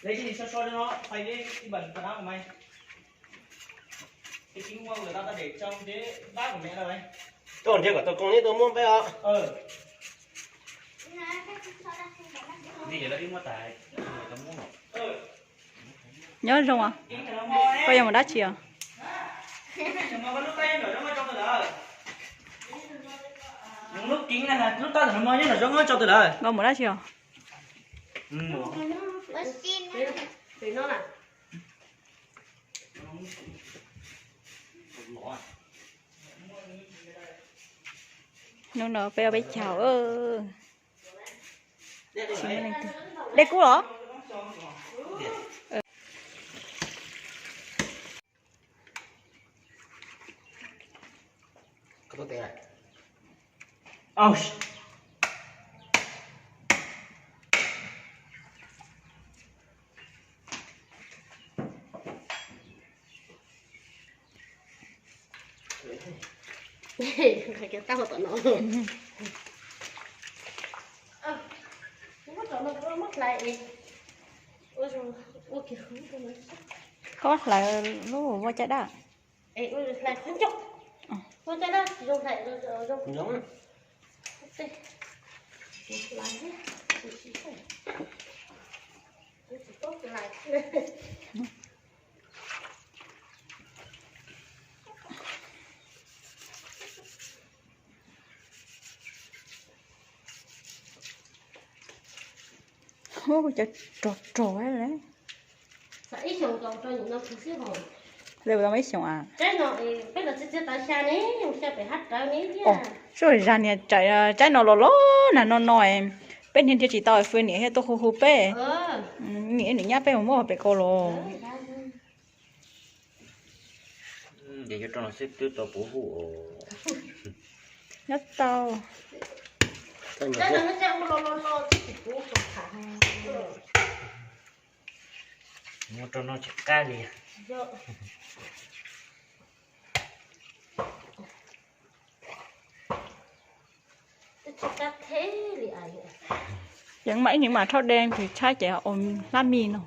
Thế thì so so cho nó, xoay cái, cái bẩn quần áo của mày. Cái trứng muông người ta, ta để trong cái bát của mẹ rồi đấy. Cho nrhiav kom tau koob neb tuaj muab peb os. Nyob zoo os. Koj yuav mus dab tsi os? Koj mus dab tsi os? Hnub no peb ua peb caug. Dej kub los? Qhov cov tau tom no. Muab cov no muab hlais es ua zoo, ua kiag hub rau no. Koj hlais lub ua caj dab. Es ua hlais qhov ncauj. Ua caj dab tsis zoo hlais zoo. Zoo. Hlais thiab, tsis tsis tau. Kuv tsis paub hlais. Ub, cov rog rog le. Ib xyoos tau rau nim no kuv xwb hos. Le tau ib xyoos a? Tsaib no peb los txiav txiav tav xya ne, xya pem hab rawv ne thiab. Suav zag niag tsaib no los los nag no no, peb niag nrhiav tsis tau, fwj niam thiaj tuaj hu hu peb. Niam niam nyab peb mus muab pem kau los. Ces yuav rau no xwb twb tau puv hu os. Nyob tau. Muab rau no tsis qab li. Ces mas ib nws mas rhaub dej ces tshaib ces ua hlab mij no.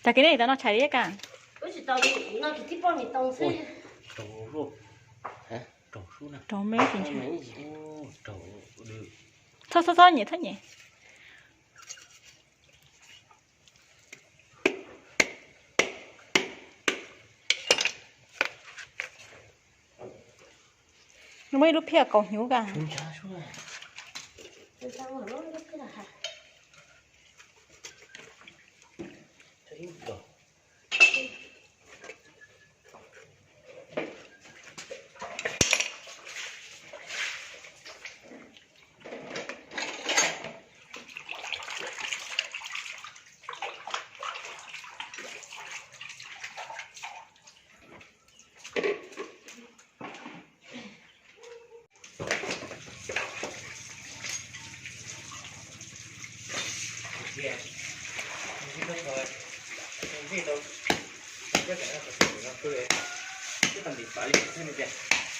Tag kis nej tau noj tshais li ka? Raug me tsis ntshai. Txhob txhob txhob nyem txhob nyem. Muaj ib lub phiaj kaus hnyuv ka.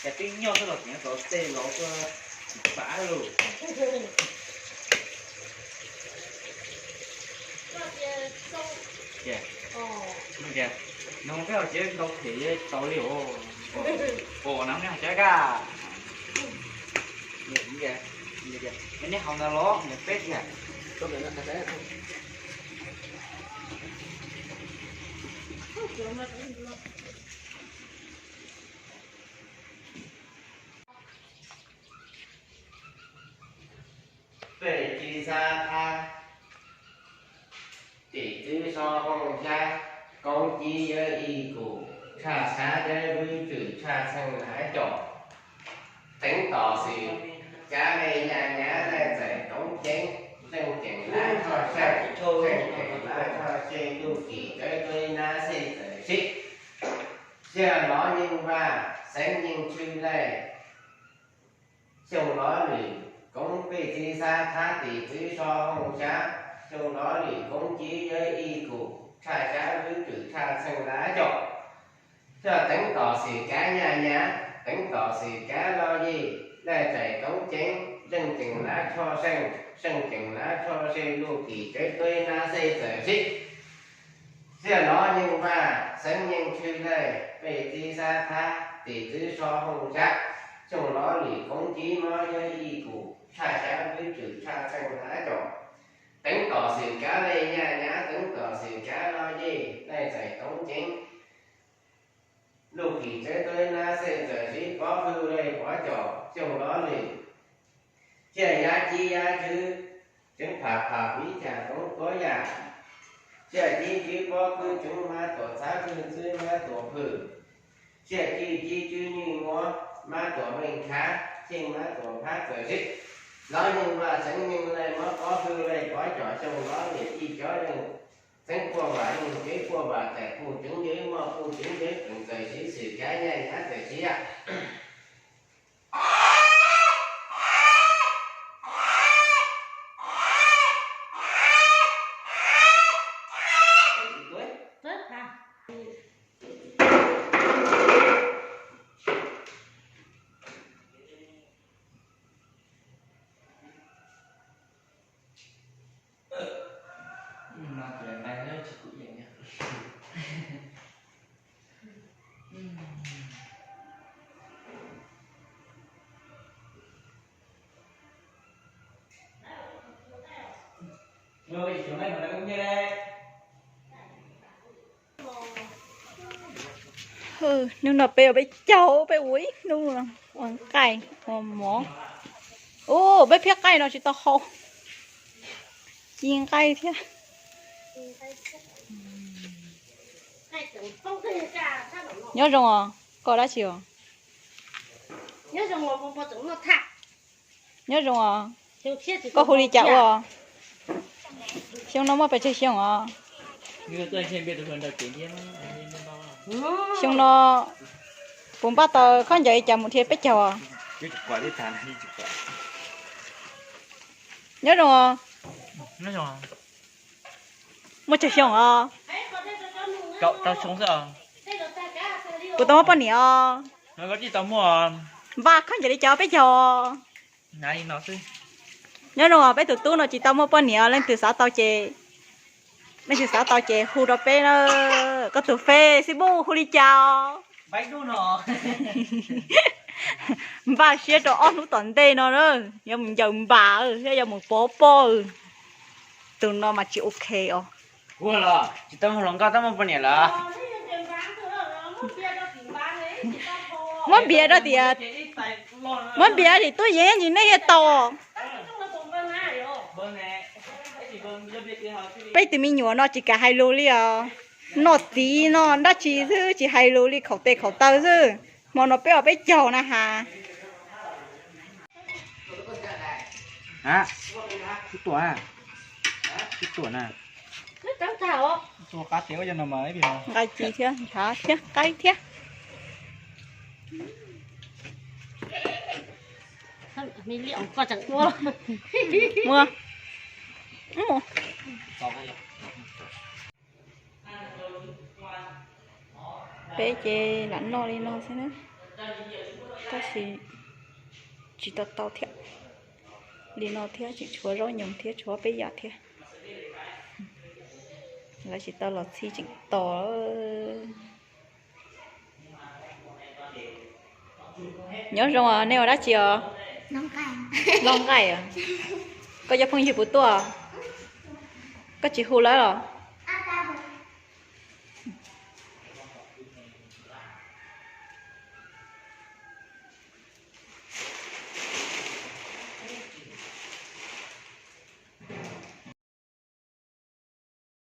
Ces twb nyob xwb los tseem tau tej los tuaj tsis pav lawm. Nug peb hais tias ntau phem tau li os. Pom no nej hais tias kaj. Nej hais ntawd los peb tiag. Pej Tswv Xab Thab, tim tswv so hoo xyab, koob cib yawb ib kus, tshaj sab yawb vwb tswm tshaj txheej lav com. Teev tos xwm, kav me nyaj nyab laij txais koob ceeb, zeej ceem lav choj seej, zeej ceem lav choj seej, ntuj kim cawv tuab nab xij txawm sib. Xyaj lov yeej vaj, xeev yeej tshwj laij. Xyoo lov lwm koob pej tswv xab thab tim tswv so hoo xyab, xyoo lov lwm koob cib yawb ib kus, tshaj sab vwb tswm tshaj txheej lav com. Xyaj teev tos xwm kav nyaj nyab, teev tos xwm kav loj yij, laij txais koob ceeb, Zeej ceem lav tsho seej, seej ceem lav tsho se, luj kim tsawv tuab nab xej txawm sib. Xiaj lov yeej vaj, xeev yeej tshwj laij, pej txib xab thab, tim txwv so hooj sab, xyooj lov lwm koob cib mob yuav ij kum, tshaj xyav vwb tswm tshaj xeej hnav caum, teev tom xwm kav lej nyaj nyav, teev tom xwm kav loj yej, laij txais toov ceev. Luj kim tsawv tuab nab xej txawm sib, pov hwj lej pov caum, xyooj lov lwm. Xiaj yav cib yav tswv, tseev pham pham piv cas toov tuav yam. Xiaj cib tswv pob kwb tseev, mab tuam txhab kwj txwb mab tuam hwm. Xiaj cib cib tswv nywj muab, mab tuam meej khav, xyeej mab tuam phab txawm sib. Lov yeej vaj, xeev yeej laij, mob pov hwj lej pov caum, xyooj lov lwm ij cov yeej. Xeev puaj vam yeej, kev puaj vam txais puj tseev yawg, muaj puj tseev yawg peem txawm sib, xwm kav nyaj nyav txawm sib yam. Hnub no peb ua peb caug, peb ua ib hnub ua nqaij ua mov. Ub, peb phiab nqaij no tsis tau hau. Ci nqaij thiab. Nyob zoo os, koj dab tsi os? Nyob zoo os, koj hu li cas ua? Xyoo no muaj pes tsawg xyoo os? Xyoo no puas npaj tau khaub ncaws li cas mus dhia peb caug os? Nyob zoo os. Muaj tsawg xyoo os? Puas tau muaj poj niam os? Npaj khaub ncaws li cas peb caug? Nyob zoo, peb tus tub no tsis tau muaj poj niam, leej twg xav tau ces, leej twg xav tau ces hu rau peb na. Koj tus Facebook hu li cas os? Npaj siab rau ob hnub tom ntej no na, yuav mus ncaws npas thiab yuav mus pov pob. Tus no mas tsis ok os. Tsis tau muaj hluas nkauj, tau muaj poj niam lawm. Muab npias rau tias, muab npias tim tub yeev ntsis nej thiaj tau. Peb tus me nyuam no tsis kam hais lus li os. Noj txiv noj dab tsi xwb tsis hais lus li, khaum tes khaum taw xwb. Hmo no peb ua peb caug na has. Nqa ci thiab, ntshav thiab, qaib thiab. Muaj. Peb ces lam noj li no xwb na, tab sis tsis tau tau thiab. Li no thiab tseem tshuav zaub nyoos thiab tshuav peb yam thiab. Lawv tsis tau los txhij tseem tos. Nyob zoo os, nej ua dab tsi os? Loj nqaij os. Koj cov phooj ywg puas tuaj? Koj tsis hu lawv los?